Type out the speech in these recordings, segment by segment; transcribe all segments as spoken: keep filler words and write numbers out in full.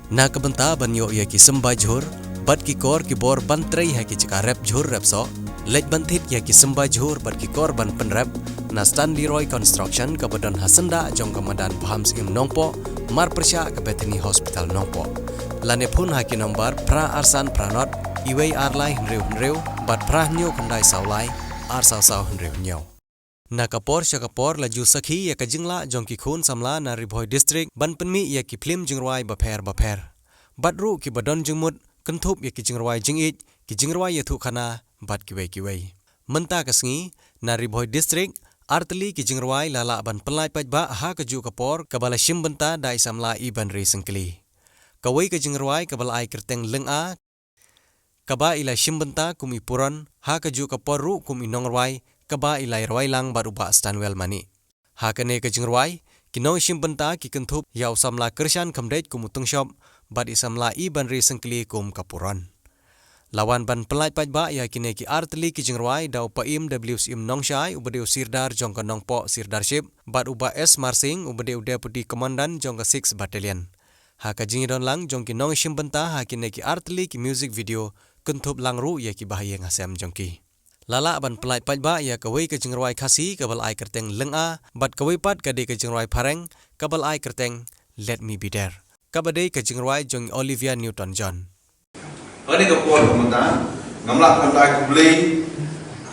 Na ka bynta ban ïoh ïa ki symbai jhur bad ki kor ki bor ban trei ha ki jaka rep jhur rep soh, leit ban thied ïa ki symbai jhur bad ki kor ban pynrep na Stanley Roy Construction kaba don ha syndah jong ka madan Bham Syiem Nongpoh, marpyrshah ka Bethany Hospital Nongpoh. Lane phone ha ki nombar phra ar san phra nod, iwei ar lai hynriew hynriew bad phra hynñiew khyndai saw lai, ar saw saw hynriew hynñiew. Na ka por sha ka por la ju sakhi ïa ka jinglah jong ki khun samla na Ri Bhoi District ban pynmih ïa ki phlim jingrwai bapher bapher. Bad ruh kiba don jingmut kynthup ïa ki jingrwai jingïeit, ki jingrwai ïathuhkhana bad kiwei kiwei. Mynta ka sngi, na Ri Bhoi District, artylli ki jingrwai la lah ban pynlait paidbah ha kajuh ka por kaba la shim bynta da i samla Ibanri Syngkli. Kawei ka jingrwai kaba la ai kyrteng Lynga, kaba i la shim bynta kum i Puron, ha kajuh ka por ruh kum i nongrwai, kaba i la rwai lang bad u Bah Stanwell Manih. Ha kane ka jingrwai, ki nongshim bynta ki kynthup ïa u samla Kyrshan Khymdeit kum u Tyngshop, bad i samla Ibanri Syngkli kum ka Puron. La wan ban pynlait paidbah ïa kine ki artylli ki jingrwai da u Paiem W Syiem Nongshai uba dei u Sirdar jong ka Nongpoh Sirdarship, bad u Bah S Marsing uba dei u Deputy Commandant jong ka Six Battalion. Ha ka jingïadon lang jong ki nongshim bynta ha kine ki artylli ki music video, kynthup lang ruh ïa ki bahaïing hasem jong ki. La lah ban pynlait paidbah ïa kawei ka jingrwai Khasi kaba la ai kyrteng Lynga, bad kawei pat ka dei ka jingrwai Phareng kaba la ai kyrteng Let Me Be There, kaba dei ka jingrwai jong i Olivia Newton-John. Ha kane ka por ka mynta, ngam lah ban ai khublei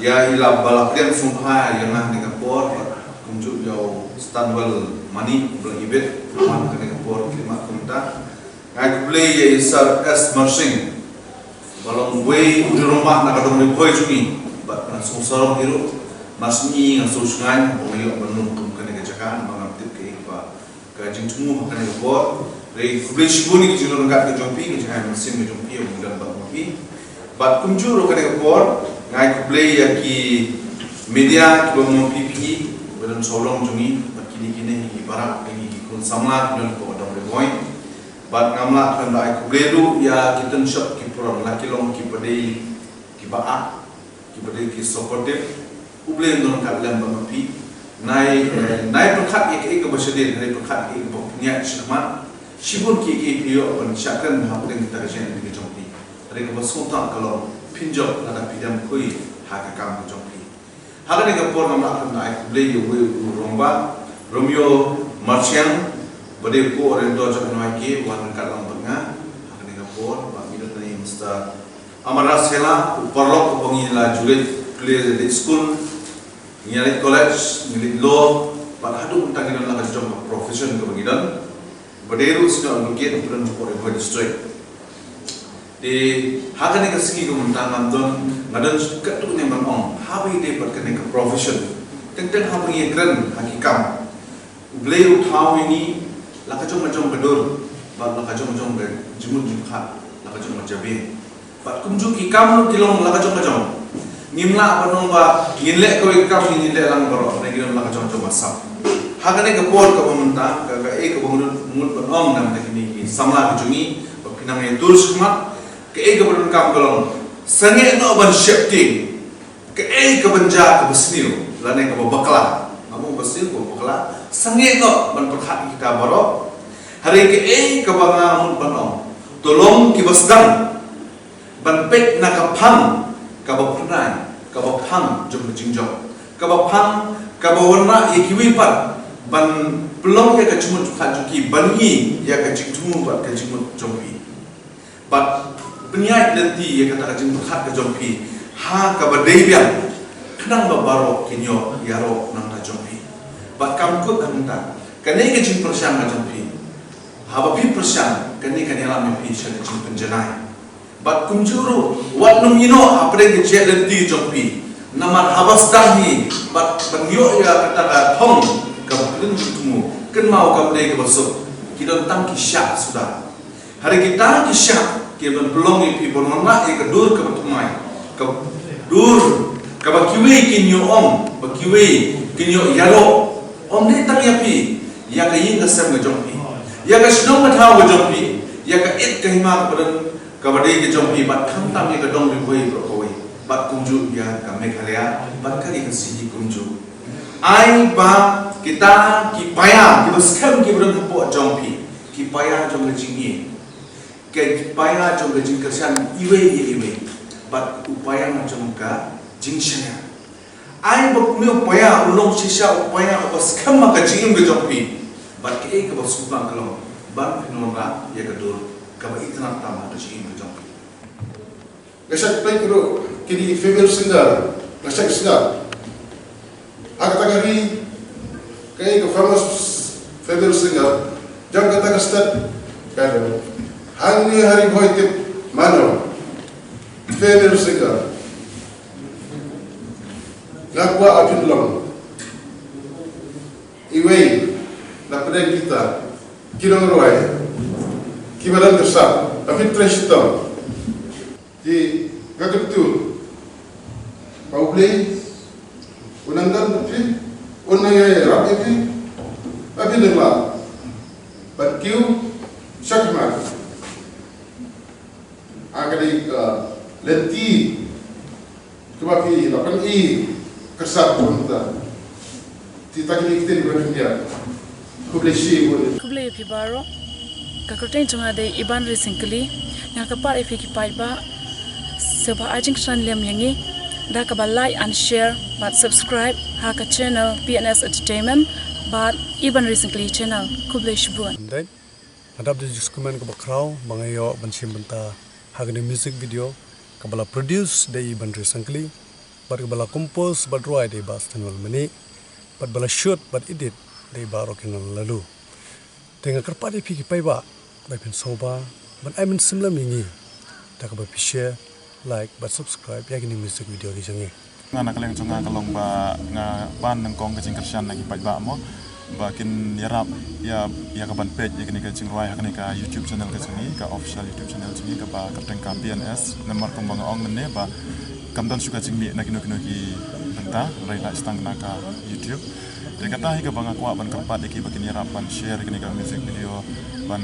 ïa i la ba la pdiang sngewbha ïa nga ha kane ka por, bad kumjuh ïa u Stanwell Manih uba la ibit ha kane ka por ka khlieh ka mynta. Nga ai khublei ïa i Sir S Marsing, ba long uwei u rangbah na ka dong Ri Bhoi jong ngi, bad nga sngewsarong hi ruh. Mar shu ngi nga sngewsngaiñ ba nga ïoh ban long kum kane ka jaka, ba ngam tip kaei ba ka jingthmu ha kane ka por. Hynrei khublei shibun ïa ka jingdon ryngkat ka jong phi, ka jingai mynsiem ka jong phi, ïa u dang bad ma phi. Bad kumjuh ruh kane ka por, nga ai khublei ïa ki media kiba ma phi phi, ba don sawdong jong ngi, bad kine kine ki baroh, ki ki khun samla, ki don hapoh ka dong Ri Bhoi. Bad ngam lah ban da ai khublei ruh ïa ki Tyngshop ki Puron, la ki long kiba dei kiba ah, kiba dei ki supportive. U Blei un don ryngkat lem bad ma phi. Nai, eh, nai pyrkhat ïa kaei kaba shadien, nai pyrkhat ïa kaei kaba pynïaid shakhmat. Shibun kiei kiei phi ïoh ban shah kren hapdeng kita ka jingïaid lynti ka jong phi. Hynrei kaba sngewthuh ka long phin jop lada phi dem khuid ha ka kam ka jong phi. Ha kane ka por ngam lah ban da ai khublei ïa uwei u rangbah, Romeo Marchand, ba dei u co-ordinator jong N Y K, wan ryngkat lang bad nga ha kane ka por, bad ngi don nangne Mister Amara Sela, u paralok uba ngi la ju leit pule, leit skul, ngi leit college, ngi leit law, bad haduh mynta ngi don la ka jong ka profession kaba ngi don. Ba dei ruh senior advocate ba don hapoh Ri Bhoi District. Te ha kane ka sngi ka mynta ngam don, nga don katto katne ban ong, haba ïadei bad kane ka profession, teng teng haba ngi ïakren ha ki kam, U Blei u thaw ïa ngi la ka jong ka jong ka dur, bad la ka jong ka jong ka jingmut jingpyrkhat, la ka jong ka jabieng. Bad kumjuh ki kam ruh ki long la ka jong ka jong. Ngim lah ban ong ba ngin leh kawei ka kam, ngin leh lang baroh, hynrei ki long la ka jong ka jong ba sap. Ha kane ka por kaba mynta, ka, kaei kaba ngi mut ban ong na bynta kine ki samla ki jong ngi, ba phin nang ïatur shakhmat, kaei kaba donkam ka long, sangeh noh ban sheptieng. Kaei kaban jia kaba sniew lane kaba bakla, ngam ong ba sniew, kaba bakla, sangeh noh ban pyrkhat ïa kita baroh. Hynrei kaei kaba nga mut ban ong, to long kiba sdang ban peit na ka phang kaba phyrnai, kaba phang jong ka jingjop, kaba phang kaba wanrah ïa kiwei pat ban pynlong ïa ka jingmut jingpyrkhat jong ki, ban i ïa ka jingthmu bad ka jingmut jong phi. Bad pynïaid lynti ïa kata ka jingpyrkhat ka jong phi ha kaba dei biang, khnang ba baroh kin ïoh ïaroh na ka bynta jong phi. Bad kam kut hangta, kane ka jingpyrshang ka jong phi, haba phi pyrshang, kane kan ïalam ïa phi sha ka jingpynjanai. Bad kumjuh ruh, wat nym ïehnoh hapdeng ka jingïaid lynti jong phi. Namar haba sdang hi bad ban ïoh ïa kata ka thong kaba phin thmu, kynmaw kam dei kaba suk, ki don tang ki shah suda. Hynrei kita ki shah ki ban pynlong ïa phi ban wanrah ïa ka dur kaba thymmai, ka dur kaba kiwei kin ïoh ong, ba kiwei kin ïoh ïaroh. Ym dei tang ïa phi, ïa ka ïing ka sem ka jong phi, ïa ka shnong ka thaw ka jong phi, ïa ka it ka hima kaba don kaba dei ka jong phi, bad khamtam ïa ka dong Ri Bhoi baroh kawei, bad kumjuh ïa ka Meghalaya, bad ka ri Khasi hi kumjuh. Ai ba kita ki paia kiba skhem kiba don hapoh jong phi, ki paia jong ka jingïeit, Ka paia jong ka jingkyrshan iwei ïa iwei bad u paia jong ka jingshaniah. Ai ba kumne u paia u long shisha u paia uba skhem ha ka jingim ka jong phi. Bad kaei kaba sngewbha ka long ban pynwanrah ïa ka dur kaba itynnad tam ha ka jingim ka jong phi. Nga shait peit ruh kine ki female singer, nga shait singer. Ha kata ka ri, kaei ka famous female singer jong kata ka state ka dei. Hangne ha Ri Bhoi tip mano female singer. Nga kwah ba phin long iwei na pdeng kita ki nongrwai kiba don kyrshan, ba phin trei shitom. Te nga kyntu ba U Blei un nang don bad phi, un nang ïarap ïa phi, ba phin nang lah ban kiew shakhmat ha kane ka lynti kaba phi la pyni kyrshan kumta. Te ta kine ki ktien kiba phi ïa. Khublei shibun. Khublei ïa phi baroh. Ka kyrteng jong nga dei Ibanri Syngkli. Nga kyrpad ïa phi ki paidbah, sngewbha ai jingkyrshan lem ïa ngi da kaba like and share bad subscribe ha ka channel P N S Entertainment bad Ibanri Syngkli channel. Khublei shibun. Nga dap da jingsngewkmen kaba khraw ba nga ïoh ban shim bynta ha kane music video kaba la produce da i Ibanri Syngkli bad kaba la compose bad rwai da i Bah Stanwell Manih bad ba la shoot bad edit da i Bah Rokinal Laloo. Te nga kyrpad ïa phi ki paidbah ba phin sngewbha ban ai mynsiem lem ïa ngi da kaba phi share, like bad subscribe ïa kine music video ki jong ngi. Nga na ka liang jong nga ka long ba nga pan nyngkong ka jingkyrshan na ki paidbah mo ba kin ïarap ïa, ïa ka ban peit ïa kane ka jingrwai ha kane ka YouTube channel ka jong ngi, ka official YouTube channel jong ngi kaba kyrteng ka P N S. Namar kumba nga ong mynne ba kam don shuh ka jingmih na kino kino ki bynta hynrei la sdang na ka YouTube. Te kata hi kaba nga kwah ban kyrpad ïa ki ba kin ïarap ban share ïa kane ka music video, ban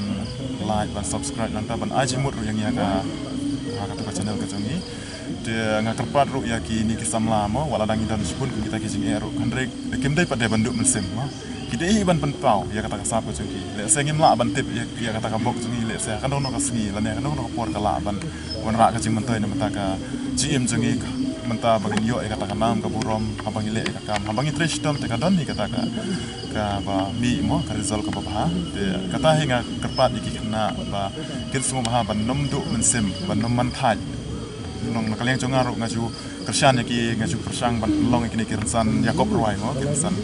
like, ban subscribe, nangta ban ai jingmut ruh ïa ngi ha ka, ha katu ka channel ka jong ngi. Te nga kyrpad ruh ïa kine ki samla mo, wat la dang ngi don shibun kum kita ki jingeh ruh, hynrei kim dei pat de ban duh mynsiem mo. Ki dei hi ban pynpaw ïa kata ka sap ka jong ki. Lehse ngim lah ban tip ïa, ïa kata ka bok jong ngi, lehse ha kano kano ka sngi lane ha kano kano ka por ka lah ban wanrah ka jingmyntoi na bynta ka jingim jong ngi, mynta ba ngin ïoh ïa kata ka nam ka burom haba ngi leh ïa ka kam, haba ngi trei shitom te ka don hi kata ka, kaba mih mo, ka result kaba bha. Te kata hi nga kyrpad ïa ki khynnah ba kin sngewbha ban nym duh mynsiem, ban nym man thait. Nong na ka liang jong nga ruh nga ju kyrshan ïa ki, nga ju pyrshang ban pynlong ïa kine ki rynsan ïakob rwai mo, ki rynsan.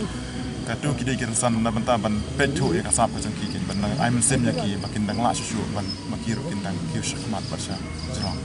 Katu ki dei ki rynsan na bynta ban peit thuh ïa ka sap ka jong ki, kin ban nang ai mynsiem ïa ki ba kin dang lah shuh shuh ban, ba ki ruh kin dang kiew shakhmat bad sha jrong.